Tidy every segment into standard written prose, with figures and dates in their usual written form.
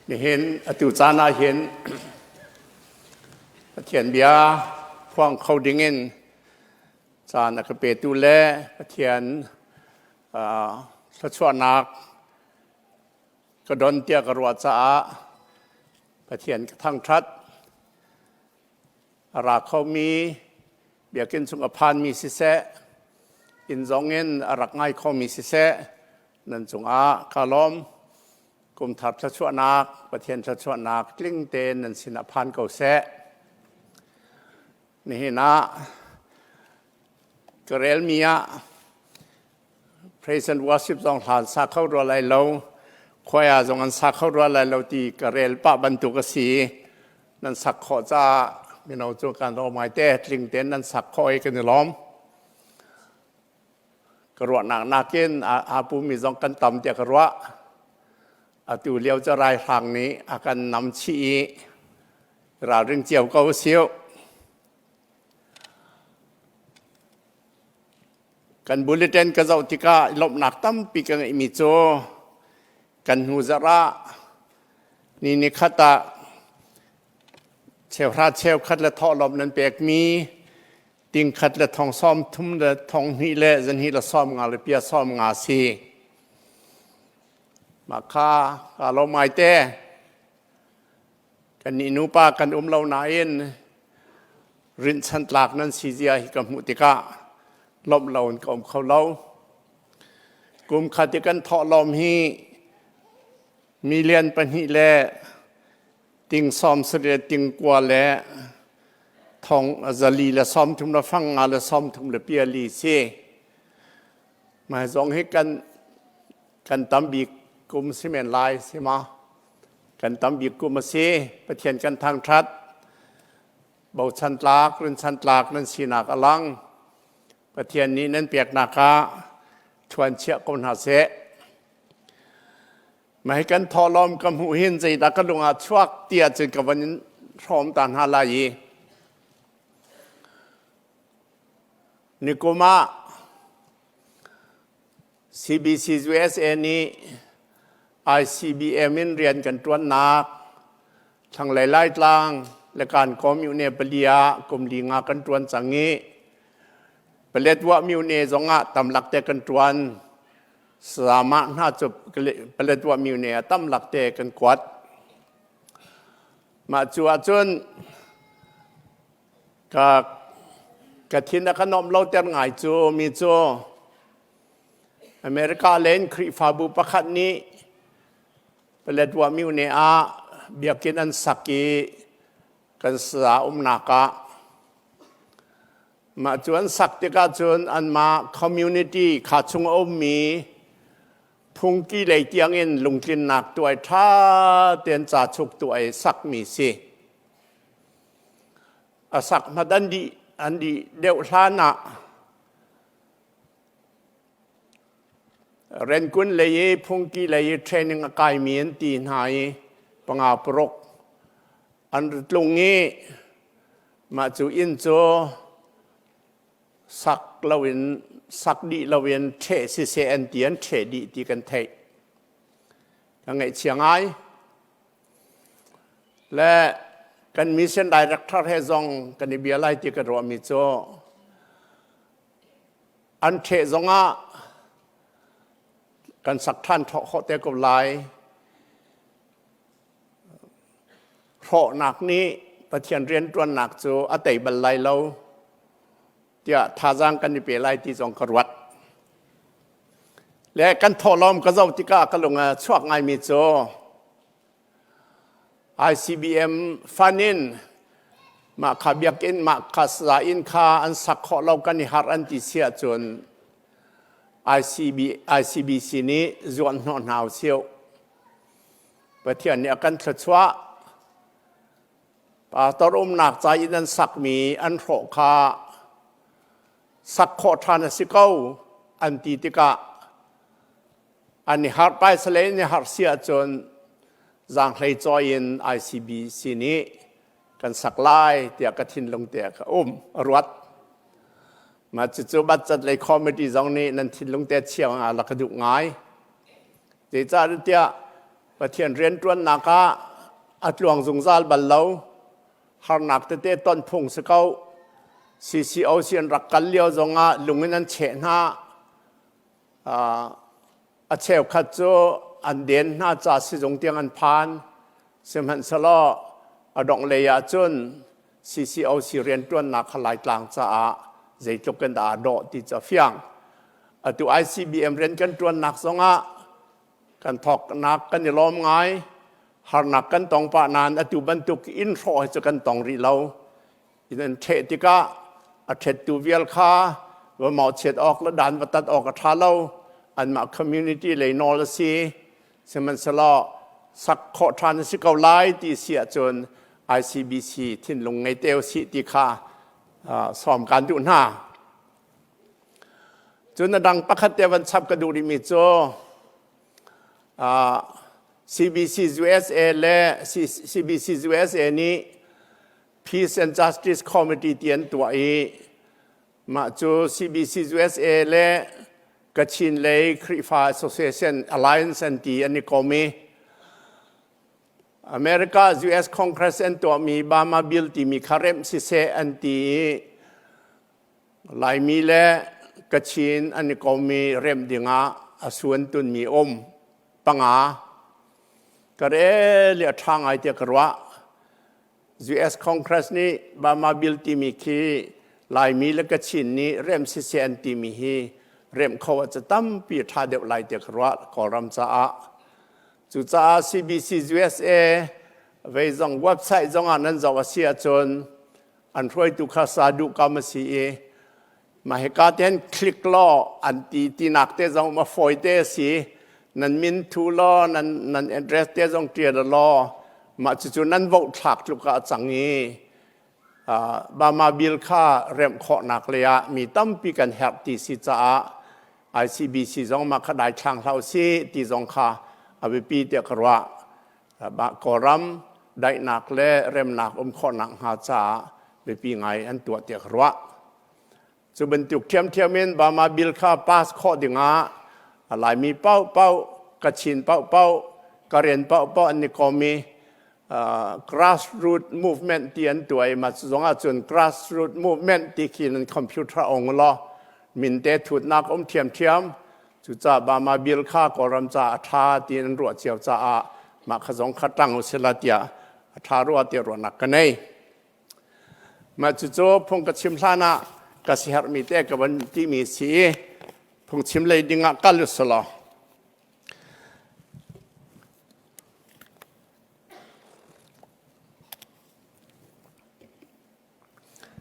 Nihin atu caan ah hin Pathian bia phuang kho dingin caan a ka petu le Pathian thluachuahnak ka don tiah ka ruah caah Pathian ka thangṭhat. A ra khomi biakinn chung a phanmi siseh, inn zong in a rak ngai khomi siseh, nan cungah ka lawm. Kumthar thluachuahnak, Pathian thluachuahnak tling tein nan sinah phan ko seh. Nihin ah ka relmi ah praise and worship zong hlan sa kho rua lai lo, choir zong an sa kho rua lai lo ti ka rel pah bantuk a si. Nan sak khawh caah mino cu kan lawm ngai te, tling tein nan sak khawh i kan i lawm. Ka ruahnak nakin aa pumi zong kan tam tiah ka ruah. Atu lio cu raihrang nih a kan nam chih i ralring cio ko usih. Kan bulletin ka zoh tikah lawmhnak tampi ka ngeihmi cu kan hnu zarh ah ni ni khat ah cheuhra cheukhat le thawhlawm nan pekmi tingkhat le thong sawm thum le thong hnih le zanhnih le sawm nga le pia sawm nga si. Mah kha kaa lawm ngai te. Kannih nupa kan um lo nain rinhchan tlak nan si zia hi ka hmuh tikah lawmh lo in ka um kho lo. Kum khat i kan thawhlawm hi million pahnih le ting sawm sarih ting kua le thong zali le sawm thum le fang nga le sawm thum le pia li si. Mah zong hi kan kan tam bik kum si men lai si ma? Kan tam bik kum a si. Pathian kan thangṭhat. Bochan tlak, rinchan tlak nan sinak a lang. Pathian nih nan peknak ah ṭhuan chiah ko hna seh. Mah hi kan thawhlawm ka hmuh hin zeidah ka lung ah chuak ti ahcun ka van in hrawm ta hna lai i nikum ah CBC USA nih ICBM in rian kan ṭuannak thlanglei Laitlang le Kankaw myone pali ah kum li nga kan ṭuan cang i Paletwa myone zongah tamlak te kan ṭuan. Sama hna cu Paletwa myone ah tamlak te kan kuat. Mah cu ahcun ka ka thin a ka nuamh lo ter ngai cu mi cu America len Khrihfabu pakhat nih Paletwa myone ah biakinn an sak i kan sa umnak ah mah cu an sak tikah cun anmah community kha chung a ummi phungki lei tiangin lungtlinnak tuai ṭha tein ca chuk tuai sakmi si. A sak hmat an dih an dih deuh hlan ah Renkun lei i phungki lei i training a kaimi an ti hna i panga paruk an tlung i mah cu inn cu sak loin sak dih loin ṭheh siseh an ti an ṭheh dih ti kan theih. Ka ngaihchia ngai. Le kan mission director he zong kan i bia lai ti ka ruahmi cu an ṭheh zongah kan sak ṭhan khawh te ko lai. Hrawhnak nih Pathian rianṭuannak cu a tei bal lai lo tiah thazaang kan i pe lai ti zong ka ruat. Le kan thawhlawm ka zoh tikah ka lung a chuak ngaimi cu ICBM fund in mah kha biakinn mah kha sa inn kha an sak khawh lo kan i harh an ti si ahcun ICB, ICBC nih zuan hnawh hna usih. Pathian nih a kan thluachuah. Pastor umnak ca in an sakmi an hrawh kha sak khawh ṭhan a si ko an ti tikah an i harh paisale in i harh si ahcun zaanghlei cawi in ICBC nih kan sak lai tiah ka thinlung te ka um a ruat. Mah cucu budget lei committee zong nih nan thinlung te chia nga la ka duh ngai. Zeicahtiah tiah. Pathian rianṭuannak ah a tluang zungzal bal lo. Harnak tete ton phung si ko. CCOC an rak kal lio zongah lung in an cheh hna. A cheukhat cu an den hna ca sizung tiang an phan. Sihmanhsehlaw a dongh lei ah cun CCOC rianṭuannak kha Laitlang caah zeitluk in dah aa dawh ti cu a fiang. Atu ICBM rian kan ṭuannak zongah kan thawknak kan i lawm ngai. Harnak kan tong pah nain atu bantuk inn hrawh hi cu kan tong rih lo. Inn an ṭheh tikah a ṭhettu vial kha va mawhchiat awk le dan va tat awk a ṭha lo. Anmah community lei nawl a si. Sihmanhsehlaw sak khawh ṭhan a si ko lai ti si ahcun ICBC thinlung ngei te usih ti kha sawm kaan duh hna. Cun a dang pakhat te van chap ka duh rihmi cu CBC USA le CBC USA nih Peace and Justice Committee ti an tuah i mah cu CBC USA le Kachin lei Khrihfa Association Alliance an ti an i kom i America US Congress an tuahmi Bama Bill timi kha remh siseh an ti i Laimi le Kachin an i kom i remh dingah a suan tunmi um panga ka rel i a ṭha ngai tiah ka ruah. US Congress nih Burma Bill timi khi Laimi le Kachin nih rem siseh an timi hi remh kho ah cu tampi a ṭha deuh lai tiah ka ruah Kawlram caah. Cucaah CBC USA vei zong website zong ah nan zoh a si ahcun an hruaitu kha sa duh kam a si i mah hika te hin click law an ti tinak te zong ma fawi te a si nan min thu law nan nan address te zong ṭial law mah cucu nan vote thlak tluk ah a cang i Bama bill kha remh khawhnak lei ah mi tampi kan herh ti si caah ICBC zong mah kha dai thlang hlah usih ti zong kha a biapi tiah ka ruah. Kawlram daihnak le remnak um khawhnak hnga caah biapi ngai an tuah tiah ka ruah. Cu bantuk ṭhiamṭhiam in Burma bill kha pass khawh dingah Laimi paohpaoh, Kachin paohpaoh, Karen paohpaoh an i kom i grassroot movement ti an tuah i mah zong ahcun grassroot movement ti khi nan computer ong law min te thutnak um ṭhiamṭhiam. Cucaah Burma bill kha Kawlram caah a ṭha ti an ruah cio caah mah kha zong kha ṭang usila tiah a ṭha rua tiah ruahnak ka nei. Mah cucu phung ka chim hlan ah ka siherhmi te ka van timi si i phungchim lei ding ah kal usulaw.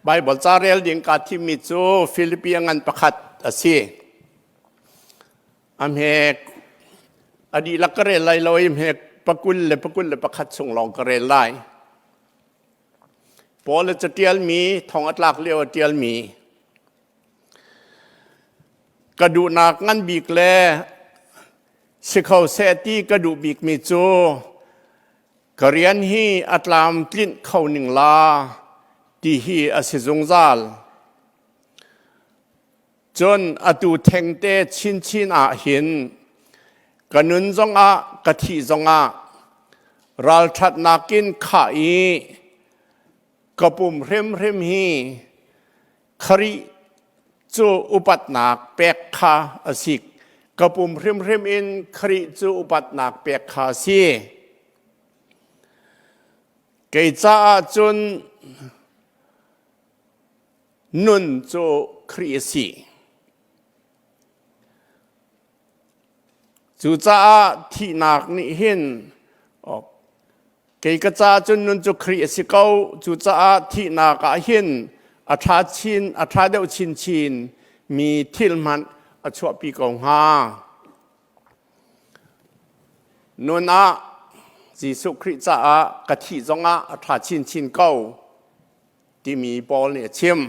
Baibal ca rel ding kaa thimmi cu Filipi a ngan pakhat a si. A hmek a dihlak ka rel lai lo i hmek pakul le pakul le pakhat chung lawng ka rel lai. Paul a caṭialmi thong a tlak lio a ṭialmi ka duhnak ngan bik le si kho seh ti ka duh bikmi cu ka rian hi a tlam tlinh kho ning la ti hi a si zungzal. Cun atu thengte chinchin ah hin ka nun zongah ka thih zongah ralṭhatnak in khah i ka pum hrimhrim hi Khrih cu upatnak pek kha a si. Ka pum hrimhrim in Khrih cu upatnak pek kha a si. Kei caah cun Nun cu Khrih a si. Cucaah thihnak nih hin kei ka caah cun nun cu Khrih a si ko. Cucaah thihnak ah hin a ṭha chin a ṭha deuh chinchin mi thil hmanh a chuahpi ko hnga. Nun ah Jesuh Khrih caah ka thih zongah a ṭha chinchin ko. Timi Paul nih a chim.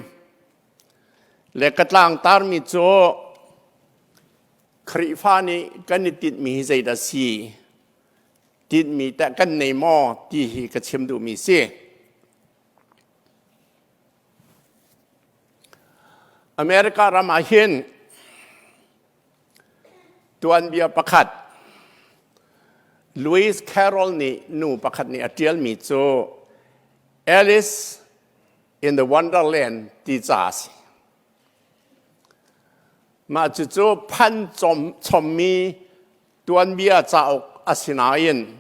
Le ka tlangtarmi cu Khrihfa nih kan i tinhmi hi zeidah si? Tinhmi teh kan nei maw ti hi ka chim duhmi si. America ram ah hin tuanbia pakhat. Lewis Carroll nih nu pakhat nih a ṭialmi cu Alice in the Wonderland ti ca a si. Mah cucu phan chommi tuanbia cauk a si nain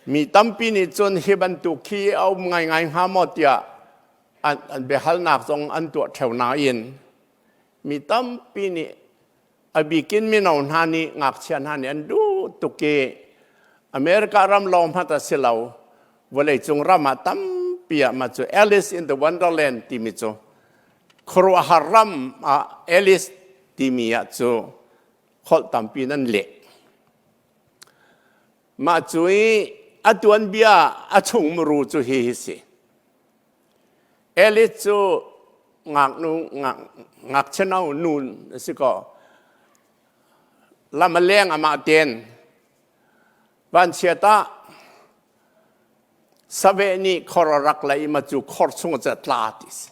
mi tampi nih cun hi bantuk hi a um ngaingai hnga maw tiah an biahalnak zong an tuah ṭheo nain mi tampi nih a bikin mino hna nih ngakchia hna nih an duh tuk i America ram lawng hmanh a si lo vawleicung ram ah tampi ah mah cu Alice in the Wonderland timi cu khuaruahhar ram ah Alice timi ah cu holh tampi in an leh. Mah cu i a tuanbia a chung muru cu hi hi si. Alice cu ngaknu ngakchia no nu a si ko. Lam a leng amah ten vanchiat ah saveh nih khor a rak la i ma cu khor chung ah tla ti si.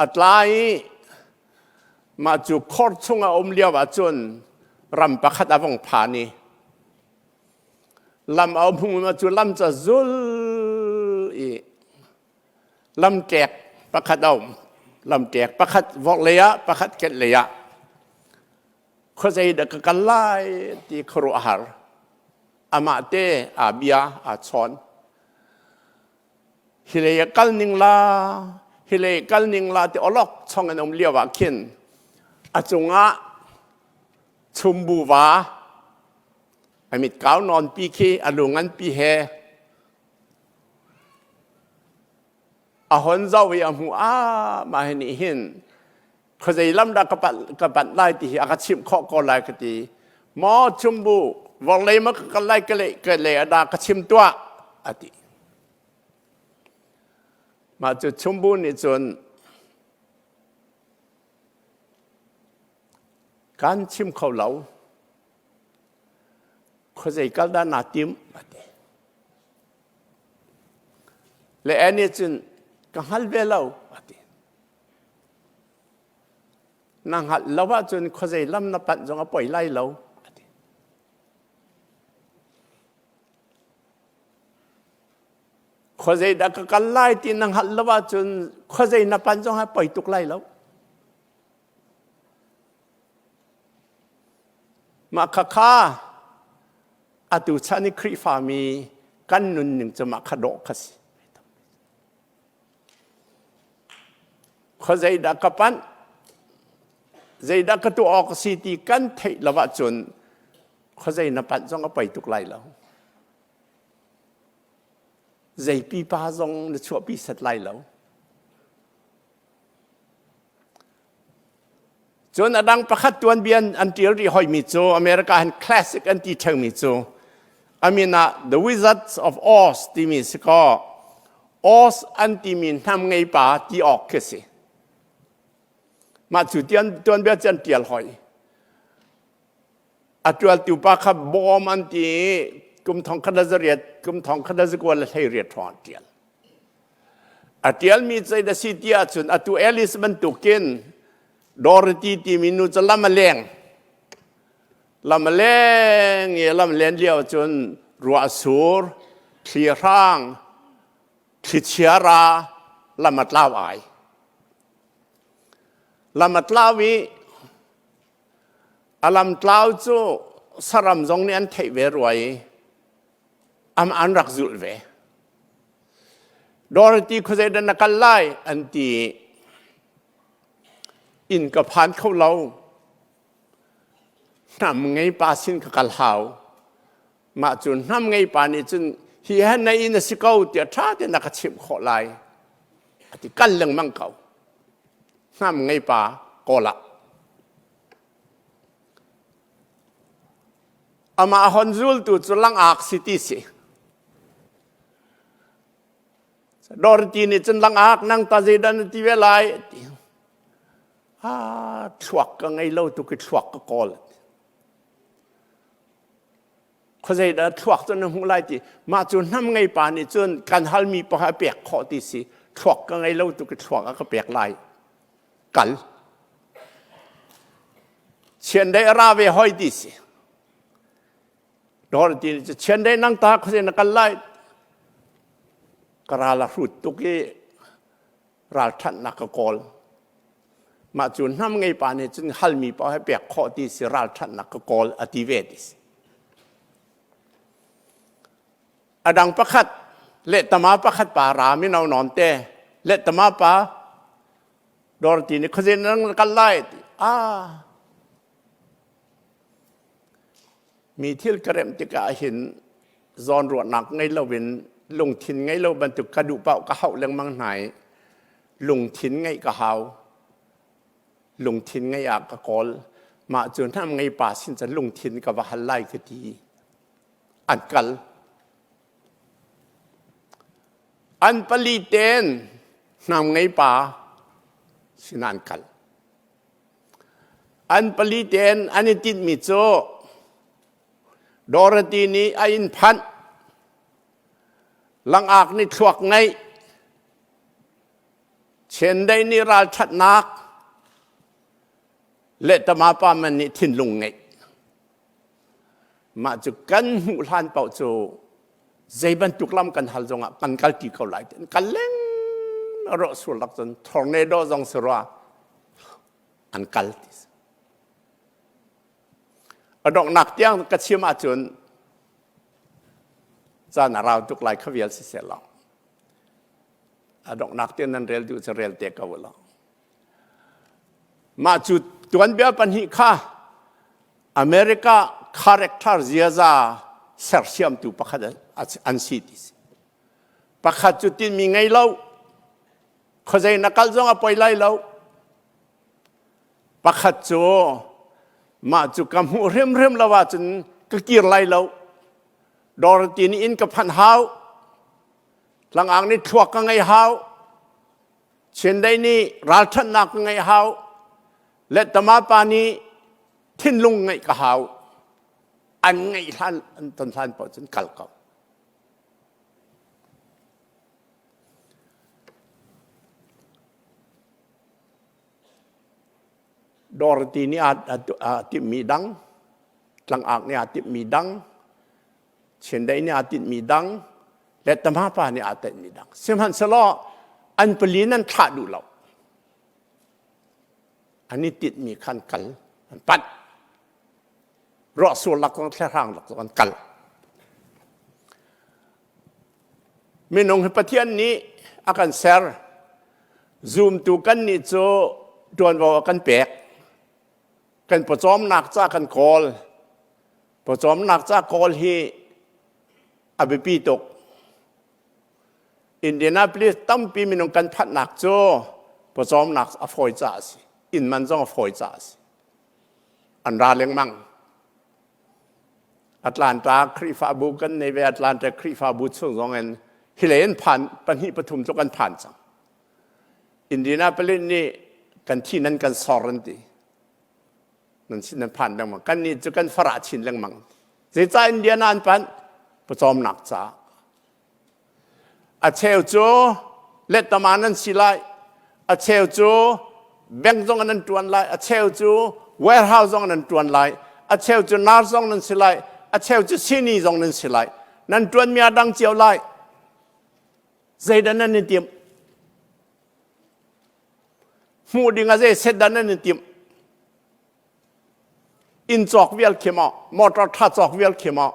A tla i mah cu khor chung a um lio ahcun ram pakhat a vung phan i lam a um cu lam ca zul i lam ṭek pakhat a um. Lam ṭek pakhat vorhlei ah pakhat kehlei ah khuazei dah ka kal lai ti khuaruahhar amah te aa bia aa chawn. Hi lei ah kal ning la, hi lei kal ning la ti awlok chong an um lio ah khin a cungah chumbu va a mit kau nawn pi khi a lu ngan pi he a hon zoh i a hmu a mah hi nih hin khuazei lam dah ka panh lai ti hi a ka chimh khawh ko lai ka ti maw chumbu vorlei ma ka kal lai ka le ka le a da ka chim tuah a ti mah cu chumbu nih cun kan chim kho lo khuazei kal dah naa tim a ti le nih cun ka hngal ve lo a ti Na hngalh lo ahcun khuazei lam na panh zong a poi lai lo, a ti. Khuazei dah ka kal lai ti na hngalh lo ahcun khuazei na panh zong a poi tuk lai lo. Mah khakha atu chan i Khrihfami kan nunning cu mah kha dawh kha si. Khuazeidah ka panh? Zeidah ka tuah awk a si ti kan theih lo ahcun khuazei na panh zong a poi tuk lai lo. Zei pipa zong na chuahpi set lai lo. Cun a dang pakhat tuanbia an ṭial rih hoimi cu America han classic an ti ṭheumi cu a min ah The Wizards of Oz timi si kaw Oz an timi hnam ngei pa ti awk khi si. Mah cu tuanbia cu an ṭial hoi. A ṭualtu pa kha bawm an ti i kum thong khat le zariat kum thong khat le zakua le hleiriat hrawng an ṭial. A ṭialmi zei a si ti ahcun atu Alice bantukin Dorothy timi nu cu lam a leng. Lam a leng i lam len lio cun ruah a sur, thli a hrang, thlichia ra, lam a tlau ai. Lam a tlau i A lamtlau cu saram zong nih an theih ve rua i am an rak zulh ve. Dorothy khuazei dah na kal lai an ti i inn ka phan kho lo. Hnam ngei pa sin ka kal hau. Mah cu hnam ngei pa nih cun hi han na inn a si ko tiah ṭha tein a ka chimh khawh lai. A ti kal lengmang ko. Hnam ngei pa kawl ah. Amah hon zultu cu langak si ti si. Dorothy nih cun langak nang ta zeidah na ti ve lai ti. Ah, thluak ka ngei lo tu ki thluak ka kawl. Khuazei dah thluak cu na hmuh lai ti. Mah cu hnam ngei pa nih cun kan halmi pakhat a pek khawh ti si. Thluak ka ngei lo tu ki thluak a ka pek lai. Kal. Chiandeih a ra ve hoi ti si. Dawr ti cu chiandeih nang ta khuazei na kal lai. Ka ral a hrut tuk i ralṭhatnak ka kawl. Mah cu hnam ngei pa nih cun halmi paoh he pek khawh ti si ralṭhatnak ka kawl a ti ve ti si. A dang pakhat lehtama pakhat pa ra mino nawn te lehtama pa dawr ti nih khuazei na kal lai ti ah Mi thil ka remh tikah hin zawnruahnak ngei loin lungthin ngei lo bantuk ka duh paoh ka hauh lengmang hna i lungthin ngeih ka hau. Lungthin ngeih ah ka kawl. Mah cu hnam ngei pa sin cun lungthin ka va hal lai ka ti. An kal. An pali ten hnam ngei pa sin an kal. An pali tein an i tinhmi cu Dorothy nih a inn phanh, langak nih thluak ngeih, chiandeih nih ralṭhatnak, lehtama pa man nih thinlung ngeih. Mah cu kan hmuh hlan paoh cu zei bantuk lam kan hal zongah kan kal ti ko lai kan kal leng rawh sur lak cun tornado zong si rua an kal ti a donghnak tiang ka chim ahcun caan a rau tuk lai kha vial si seh law a donghnak tiang nan rel duh cu rel te ko law Mah cu tuanbia pahnih kha America character ziaza sersiamtu pakhat an si ti si. Pakhat cu tinmi ngei lo, khuazei na kal zong a poi lai lo. Pakhat cu mah cu ka hmuh hrimhrim lo ahcun ka kir lai lo. Dorothy nih inn ka phanh hau. Tlangang nih thluak ka ngei hau. Chindeih nih ralṭhatnak ka ngeih hau. Lettama pa nih thinlung ngeih ka hau. An ngeih hlan an ton hlan paoh cun kal ko. Dorothy nih aa timhmi dang, tlangak nih aa timhmi dang, Chindeih nih aa tinhmi dang, lettama pa nih aa tinhmi dang. Sihmanhsehlaw an pali nan thlah duh lo. An i tinhmi khan kal an panh. Ruahsur lak zong thlehrang lak zong an kal. Minung hi Pathian nih a kan ser. Zumtu kan nih cu ṭuanvo a kan pek. Kan pawcawmnak ca kan kawl. Pawcawmnak ca kawl hi a biapi tuk. Indianapolis tampi minung kan phanhnak cu pawcawmnak a fawi caah a si. Inn man zong a fawi caah a si. An ra lengmang. Atlanta Khrihfabu kan nei ve Atlanta Khrihfabu chung zong in hilei an phan pahnih pathum tluk an phan cang. Indianapolis nih kan thi nan kan sor an ti. Nan sin nan phan lengmang. Kan nih cu kan farah chin lengmang. Zeicah Indiana an panh? Pawcawmnak caah. A cheu cu lettama nan si lai. A cheu cu bank zong nan tuan lai. A cheu cu warehouse zong nan tuan lai. A cheu cu nurse zong nan si lai. A cheu cu sini zong nan si lai. Nan tuanmi a dang cio lai. Zeidah nan i timh? Hmuh ding a zei set dah nan i timh? Inn cawk vial khi maw? Motor ṭha cawk vial khi maw?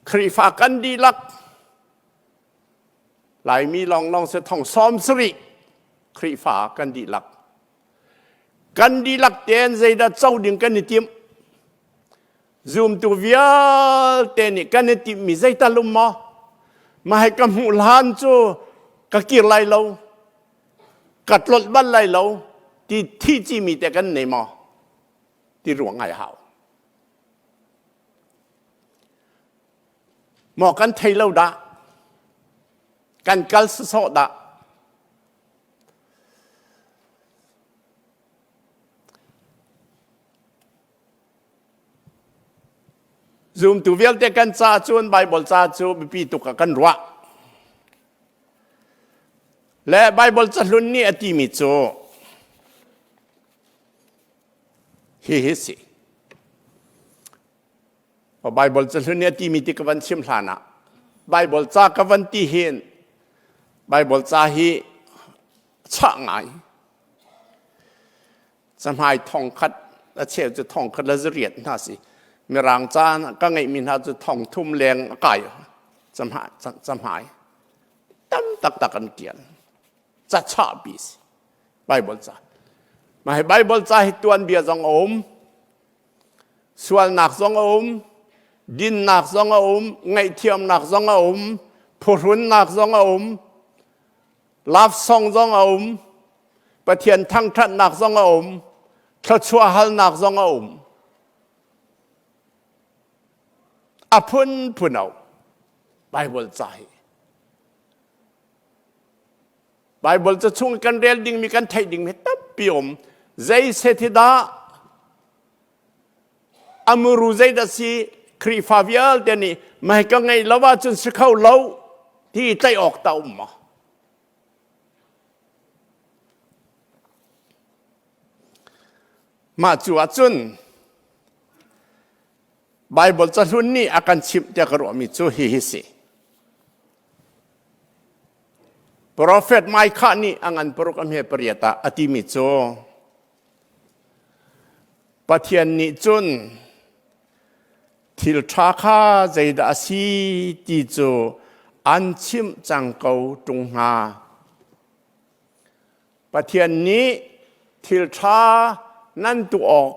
Khrihfa kan dihlak Laimi lawnglawng si thong 70 Khrihfa kan dihlak. Kan dihlak tein zeidah co ding kan i timh? Zumtu vialte nih kan i timhmi zeital um maw? Mah hi ka hmuh hlan cu ka kir lai lo, ka tlolh bal lai lo ti thi cimi te kan nei maw? Ti ruang ngai hau. Maw kan thei lo dah? Kan kal sawsawh dah? Zumtu vialte kan ca cun Bible ca cu biapi tuk ah kan ruah. Le Bible cahlun nih a timi cu hihi si. Bible cahlun nih a timi ti ka van chim hlan ah Bible ca ka van ti hin Bible ca hi chah ngai. Cahmai thong khat a cheu cu thong khat le zariat hna si. Mirang ca ka ngeihmi hna cu thong thum leng a kai cahmai cahmai tam taktak an tial. Ca chah bi si. Bible ca. Mah hi Bible ca hi tuanbia zong a um. Sualnak zong a um, dinnak zong a um, ngaihthiamnak zong a um, phuhrunnak zong a um, love song zong a um, Pathian thangṭhatnak zong a um, thluachuah halnak zong a um. A phunphun a um. Bible ca hi. Bible ca chung kan rel dingmi kan theih dingmi tampi um. Zei set hi dah amuru zeidah si Khrihfa vialte nih mai ka ngei lo ahcun si kho lo ti tlaih awk ta um maw? Mah cu ahcun Bible cahlun nih a kan chimh tiah ka ruahmi cu hihi si. Profet Micah nih a ngan paruk a hme pariat ah a timi cu Pathian nih cun thil ṭha kha zeidah a si ti cu an chimh cang ko ṭung hnga. Pathian nih thil ṭha nan tuah awk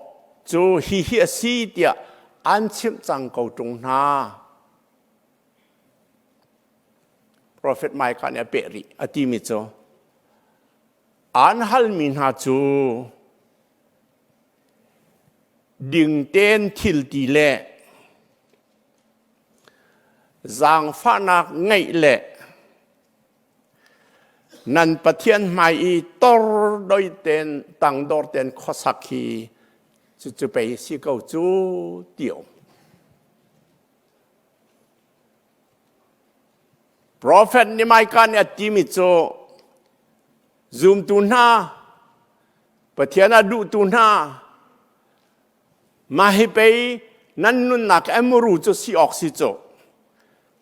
cu hihi a si tiah an chimh cang ko ṭung hna. Profet Micah nih a peh rih a timi cu an halmi hna cu dingten thil ti le zaangfahnak ngeih le nan Pathian hmai i tor doi ten tangdor ten khuasak hi cucu pei si ko cu ti um. Profet nih Micah nih a timi cu zumtu hna Pathian a duhtu hna mah hi pei nan nunnak emuru cu si awk si cu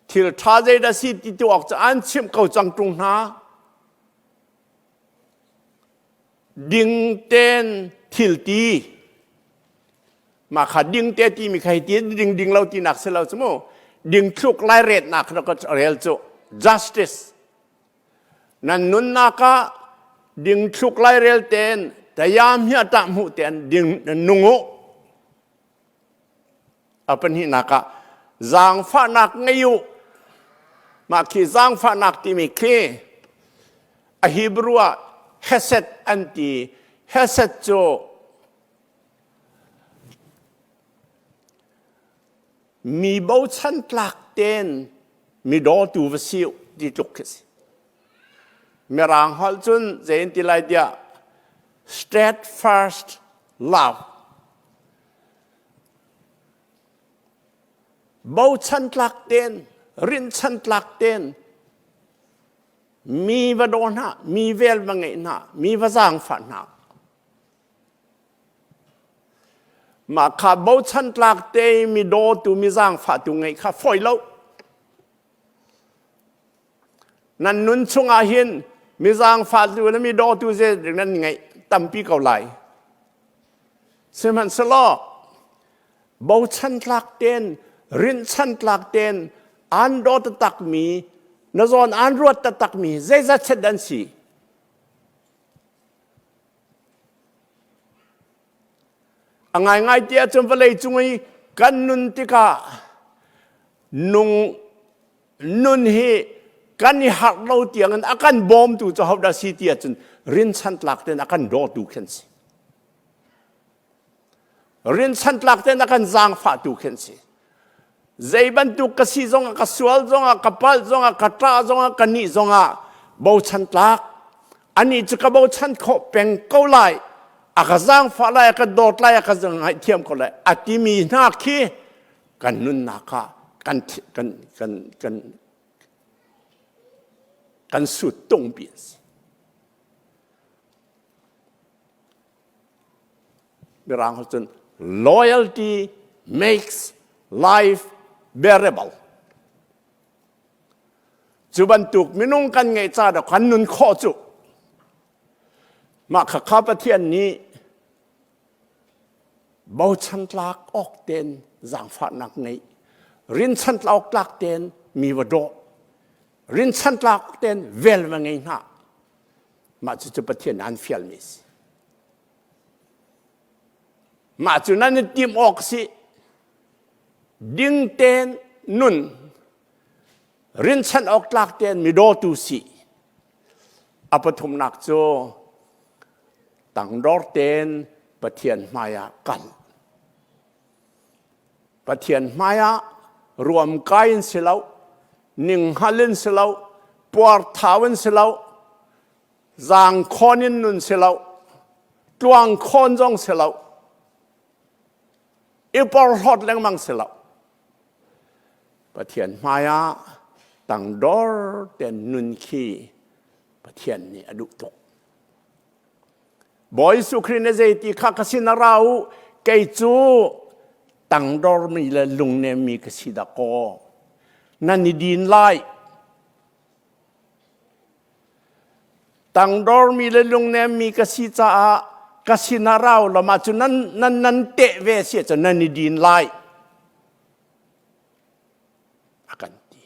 thil ṭha zeidah si ti tu awk cu an chimh ko cang ṭung hna ding ten thil ti Mah kha ding te timi kha hi ti ding ding lo tinak si lo cu mu. Ding thluk lai retnak kha ka rel cu justice. Nan nunnak ah ding thluk lai rel ten tayam hi atah hmuh ten ding nung u. A pahnihnak ah zaangfahnak ngei u. Mah khi zaangfahnak timi khi a Hebrew ah hesed an ti. Hesed cu Mi bochan tlak tein mi dawtu va si ti tluk khi si. Mirang holh cun zei an ti lai tiah steadfast love. Bochan tlak tein, rinhchan tlak tein mi va daw hna, mi vel va ngeih hna, mi va zaangfah hna. Mah kha bochan tlak te mi dawtu mi zaangfahtu ngeih kha fawi lo. Nan nun chungah hin mi zaangfahtu le mi dawtu ze nan ngeih tampi ko lai. Sihmanhsehlaw bochan tlak ten rinhchan tlak ten an daw taktakmi na zawn an ruat taktakmi zeizat set an si. A ngaingai ti ahcun vawlei cung i kan nun tikah nung nun hi kan i harh lo tiangin a kan bawmtu cu hodah si ti ahcun rinchanh tlak tein a kan dawtu khi an si. Rinchanh tlak tein a kan zaangfahtu khi an si. Zei bantuk ka si zongah ka sual zongah ka palh zongah ka ṭah zongah ka nih zongah bochan tlak anih cu ka bochan khawh peng ko lai a ka zaangfah lai a ka dawt lai a ka ngaihthiam ko lai a timi hna khi kan nunnak ah kan kan kan kan kan suttung pi an si. Mirang cun loyalty makes Life bearable. Cu bantuk minung kan ngeih ca dah kan nun khawh cu. Mah khakha Pathian nih bochan tlak awk ten zaangfahnak ngeih, rinchan tlak tlak ten mi va dawh, rinchan tlak ten vel va ngei hna. Mah cucu Pathian an fialmi si. Mah cu nan i tim awk si. Ding ten nun, rinchan awk tlak ten mi dawtu si. A pathumnak cu tangdor ten Pathian hmaiah kal. Pathian hmaiah ruamkai in si lo, ninghngal in si lo, puarthau in si lo, zaangkhawn in nun si lo, tluangkhawn zong si lo, i porhlawt lengmang si lo. Pathian hmaiah tangdor ten nun khi Pathian nih a duh tuk. Bawi Jesuh Khrih nih zeiti kha ka sin a ra u, kei cu tangdormi le lungnemmi ka si dah kaw. Nan i din lai. Tangdormi le lungnemmi ka si caah ka sin a rau lo mah cu nan nan nan teh ve si ahcun nan i din lai. A kan ti.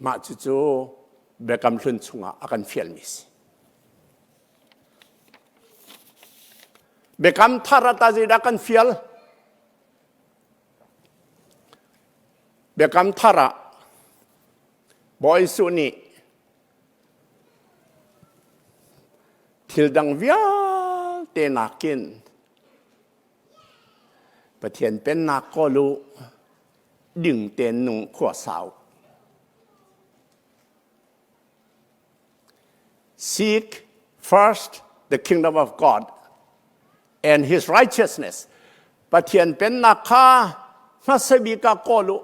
Mah cucu Biakam Hlun chungah a kan fialmi si. Biakam Thar ah tah zeidah kan fial? Biakam Thar ah Bawi Jesuh nih thil dang vialte nakin Pathian pennak kawl u, ding tein nung khua sau. Seek first the kingdom of God and his righteousness. Pathian pennak kha hmasa bik ah kawl u.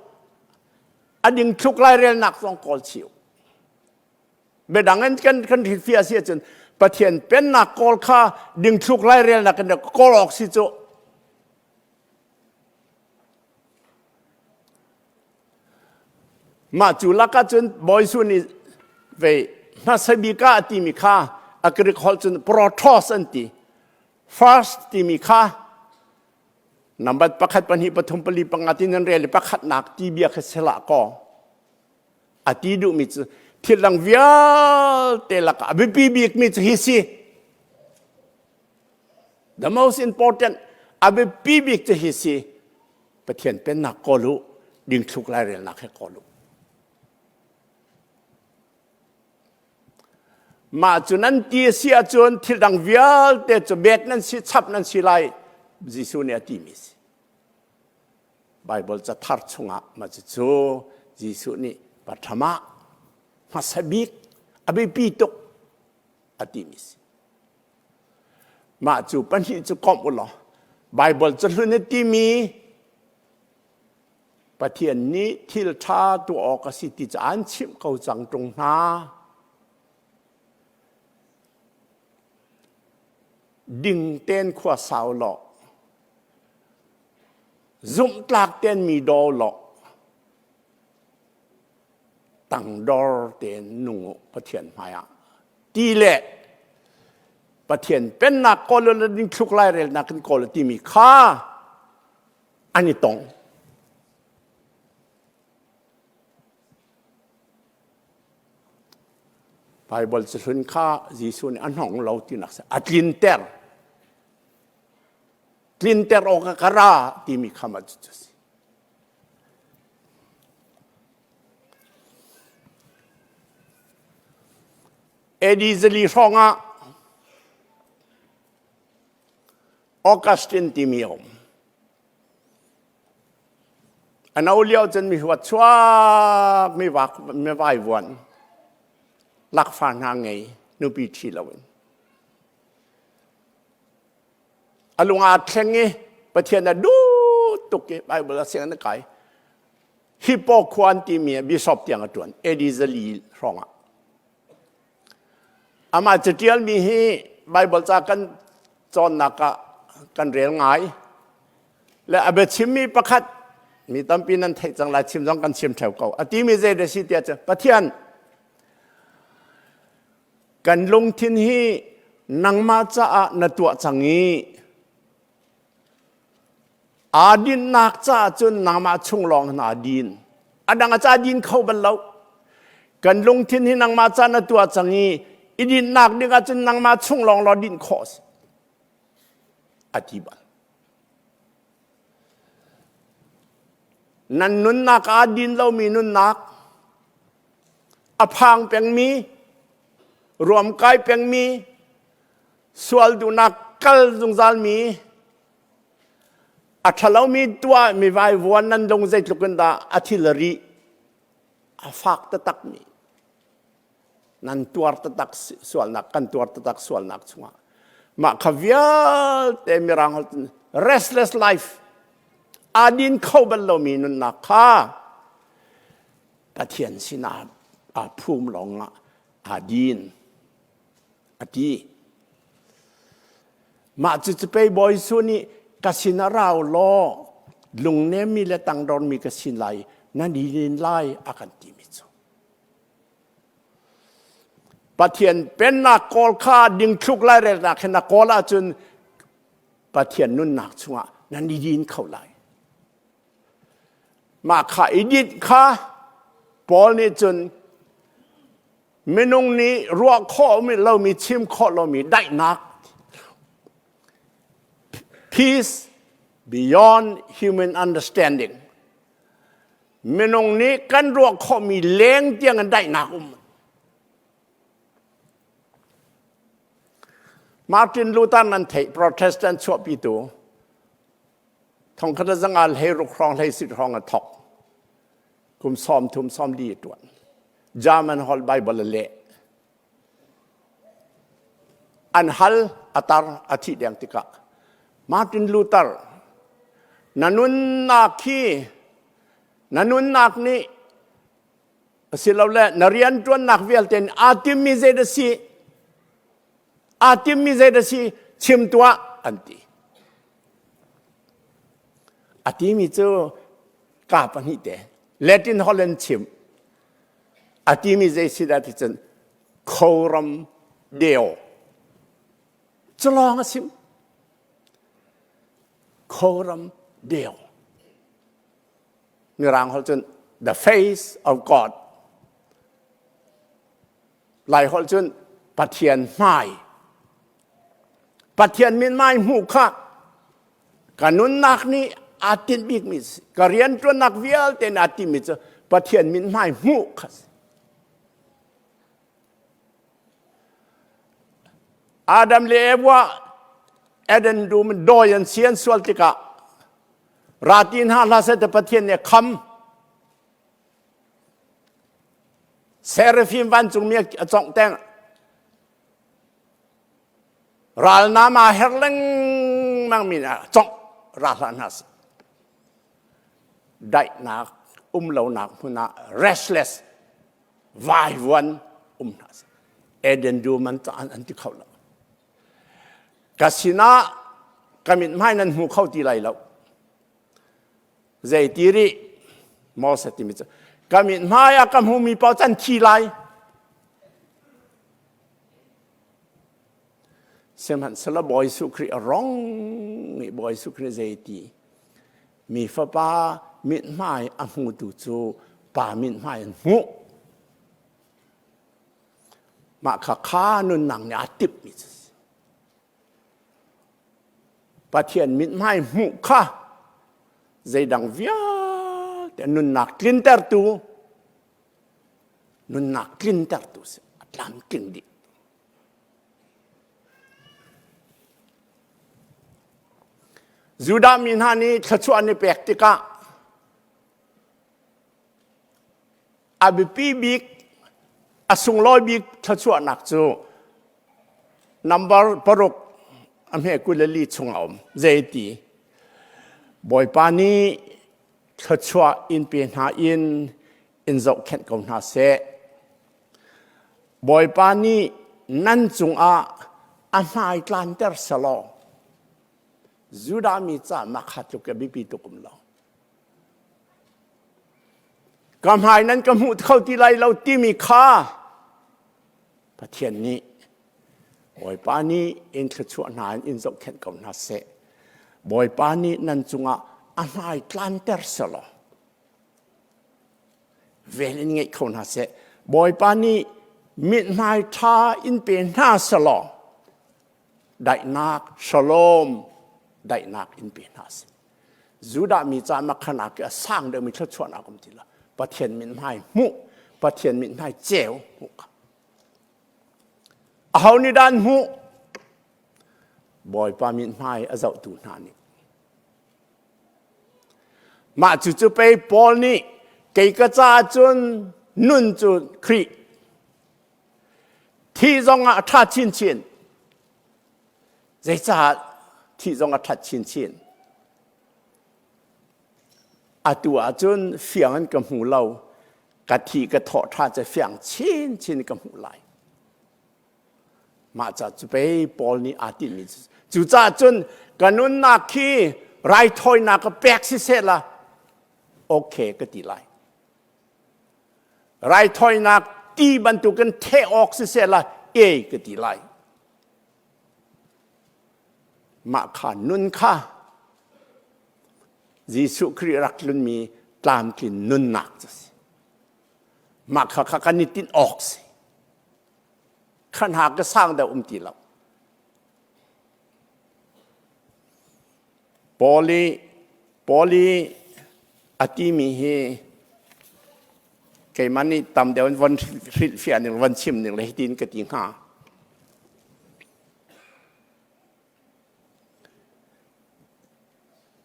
A ding thluk lairelnak zong kawl chih u. Biadang in kan kan hrilhfiah si ahcun Pathian pennak kawl kha dingthluk lairelnak in kawl awk si cu. Mah cu lakah cun Bawi Jesuh nih vei hmasa bik ah a timi kha a Greek holh cun protos an ti. First timi kha number pakhat pahnih pathum pali panga ti nan rel i pakhatnak ti bia kha sila kaw. A ti duhmi cu thil dang vialte lakah a biapi bikmi cu hi si. The most important a biapi bik cu hi si. Pathian pennak kawl u, dingthluk lairelnak he kawl u. Mah cu nan ti a si ahcun thil dang vialte cu bet nan si, chap nan si lai, Jesuh nih a timi si. Baibal cathar chungah mah cucu Jesuh nih patham ah hmasa bik a biapi tuk a timi si. Mah cu pahnih cu komh u law Baibal cahlun a timi Pathian nih thil ṭha tuah awk a si ti cu an chimh ko cang ṭung hna. Ding tein khua sau law Zumhtlak tein mi daw law tangdor tein nung u Pathian hmaiah ti le Pathian pennak kawl le ding thluk lairelnak in kawl timi kha an i tong. Bible cahlun kha Jesuh nih a hnong lo tinak a tlinter. Tlinter awk ah ka ra timi kha mah cucu a si. AD zali hrawng ah Augustine timi a um. A no lio cun mi huat chuak mi vak mi vaivuan lakfa hna ngei nupi ṭhi loin. A lung aa thleng i Pathian a duh tuk i Bible a sianginn a kai. Hippo khua an timi ah bishop tiang a ṭuan AD zali hrawng ah. Amah caṭialmi hi Bible ca kan cawnnak ah kan rel ngai. Le a biachimmi pakhat mi tampi nan theih cang lai chim zong kan chim theo ko. A timi zei da si tiah cun Pathian kan lungthin hi nangmah caah na tuah cang i aa dinnak caah cun nangmah chung lawng in aa din. A dang a ca din kho bal lo. Kan lungthin hi nangmah ca na tuah cang i i dinnak ding ahcun nangmah chung lawng law din khawh a si. A ti bal. Nan nunnak aa din lomi nunnak, a phang pengmi, ruamkai pengmi, sual duhnak kal zungzalmi, a ṭhalomi tuah mi vaivuan nan lung zeitluk in dah a thil a rih, a fak taktakmi nan tuar taktak sualnak kan tuar taktak sualnak chungah mah kha vialte mirang holh restless life aa din kho bal lomi nunnak kha Pathian sinah aa phum lawngah aa din a ti. Mah cucu pei Bawi Jesuh nih ka sin ah rau law lungnemmi le tangdormi ka sin lai nan i din lai a kan timi cu. Pathian pennak kawl kha dingthluk lairelnak hin na kawl ahcun Pathian nunnak chungah nan i din kho lai. Mah kha i dinh kha Paul nih cun minung nih ruah khawh lomi chim khawh lomi daihnak peace beyond human understanding minung nih kan ruah khawhmi leng tiang in daihnak um Martin Luther nan theih Protestant chuahpitu thongkhat zanga hlei ruk hrawng hlei sit hrawng a thok kum sawm thum sawm li a ṭuan. German holh Bible a leh. An hal a tar a thih deng tikah Martin Luther na nunnak hi na nunnak nih asilole na rianṭuannak vialte nih aa timmi zei dah si aa timmi zei dah si chim tuah an ti. A timi cu ka pahnih te Latin holh in chim a timi zei si dah ti cun Coram Deo cu lawng a sim Coram Deo mirang holh cun the face of God Lai holh cun Pathian hmai. Pathian mithmai hmuh kha ka nunnak nih aa tinh bikmi si. Ka rianṭuannak vialte nih aa timmi cu Pathian mithmai hmuh kha si. Adam le Eva Eden dum in dawi an si an sual tikah rati hna hlah seh ti Pathian nih a kham. Seraphim vancungmi a congh teng. Ral nama her lengmang mi a congh ra hlah hna seh. Daihnak um lonak hmun ah restless vaivuan um hna seh. Eden dum an an ti kho lo. Ka sinah ka mithmai nan hmu kho ti lai lo. Zeiti rih Moses timi cu ka mithmai ah ka hmumi paoh can thi lai. Sihmanhsehlaw Bawi Jesuh Khrih a rong i Bawi Jesuh Khrih zeiti mi fapa mithmai a hmutu cu pa mithmai an hmuh. Mah kha kha nunnak nih aa timhmi cu Pathian mithmai hmuh kha zeidang vialte nunnak tlintertu nunnak tlintertu si a tlamtling dih. Judah mi hna nih thluachuah an i pek tikah a biapi bik a sunglawi bik thluachuahnak cu number paruk a hme 24 chung a um zeiti Bawipa nih thluachuah in pe hna in in zohkhenh ko hna seh Bawipa nih nan cungah a hmai tlanter selaw. Judah mi ca mah kha tluk ke biapi tuk um lo. Ka hmai nan ka hmuh kho ti lai lo timi kha Pathian nih Bawipa nih in thluachuah hna in in zohkhenh ko hna seh. Bawipa nih nan cungah a hmai tlanter selaw vel in ngeih kho hna seh. Bawipa nih mithmai ṭha in pe hna selaw daihnak shalom daihnak in pe hna seh. Judah mi ca makhanak a sang deuhmi thluachuahnak um ti lo. Pathian mithmai hmuh, Pathian mithmai ceu hmuh kha. Aho nih dah an hmuh? Bawipa mithmai a zohtu hna nih. Mah cucu pei Paul nih kei ka caah cun nun cu Khrih thi zongah a ṭha chinchin. Zeicah thih zong a ṭhat chinchin? Atu ahcun fiang in ka hmu lo. Ka thi ka thawh ṭha cu fiang chinchin ka hmuh lai. Mah ca cu pei Paul nih aa tinhmi cu. Cucaah cun ka nunnak khi raithawinak ka pek siseh la okay ka ti lai. Raithawinak ti bantukin theh awk siseh la e ka ti lai. Mah kha nun kha Jesuh Khrih rak tlunmi tlamtlin nunnak cu si. Mah kha kha kan i tinh awk si. Khan ha ka sang deuh um ti lo. Paul i Paul i a timi hi keimah nih tam deuh in von hrilhfiah ning von chim ning le hitin ka ti hnga.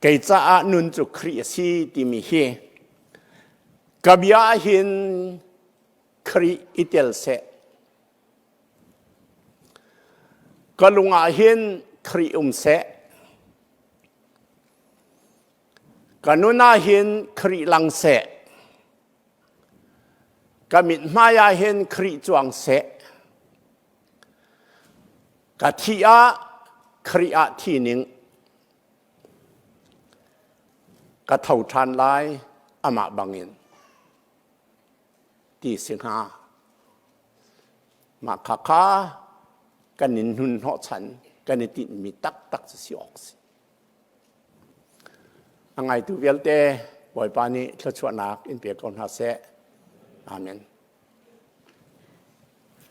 Kei caah nun cu Khrih a si timi hi ka bia ah hin Khrih i tel seh. Ka lung ah hin Khrih um seh. Ka nun ah hin Khrih lang seh. Ka mithmai ah hin Khrih cuang seh. Ka thih ah Khrih ah thi ning. Ka tho ṭhan lai amah bangin ti si hnga. Mah khakha kan in hnun hnawhchan kan i tinhmi taktak cu si awk si. A ngaitu vialte Bawipa nih thluachuahnak in pe ko hna seh. Amen.